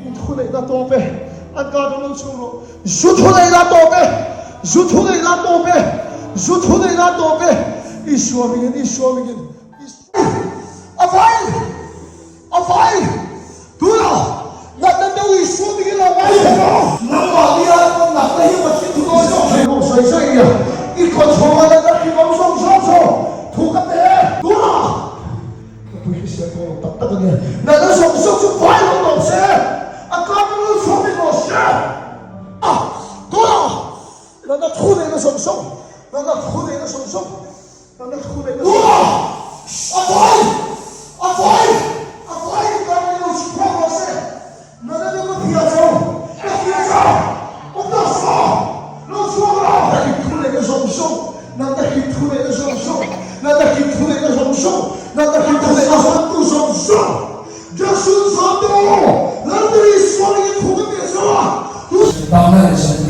In thuneihna tawp e, an ka atang lo chhuak rawh. Zu thuneihna tawp e, zu thuneihna tawp e, zu thuneihna tawp e. Isua mingin, Isua mingin, Isua. A vai, a vai, tunah natna deuh Isua mingin lo ngai thei rawh. Nangmah nia pawn natna hi Pathian thu dawn zawk thei lo sawi sawi nia. I kawchhawng a natna hrim awm zawng zawng zawng thu ka pe e. Tunah. Ka pui hrisel tawh lo tak tak a nia. Natna zawng zawng chu vai lo tawp se, a kar chu lo chhuak rih rawh se. A, tunah natna thu neihna zawng zawng, natna thu neihna zawng zawng, natna thu neihna zawng zawng. A vai, a vai, a vai in kar lo chhuak rawh se. Natna deuh ka hria cho, ka hria cho, awm tak sa, lo chhuak rawh. Natna hit thu neihna zawng zawng, natna hit thu neihna zawng zawng, natna hit thu neihna zawng zawng, natna hit thu neihna hmantu zawng zawng, Jackson Zante aw, Lalber Isua ringin thu ka piah zo a, tu. Bangladesh an.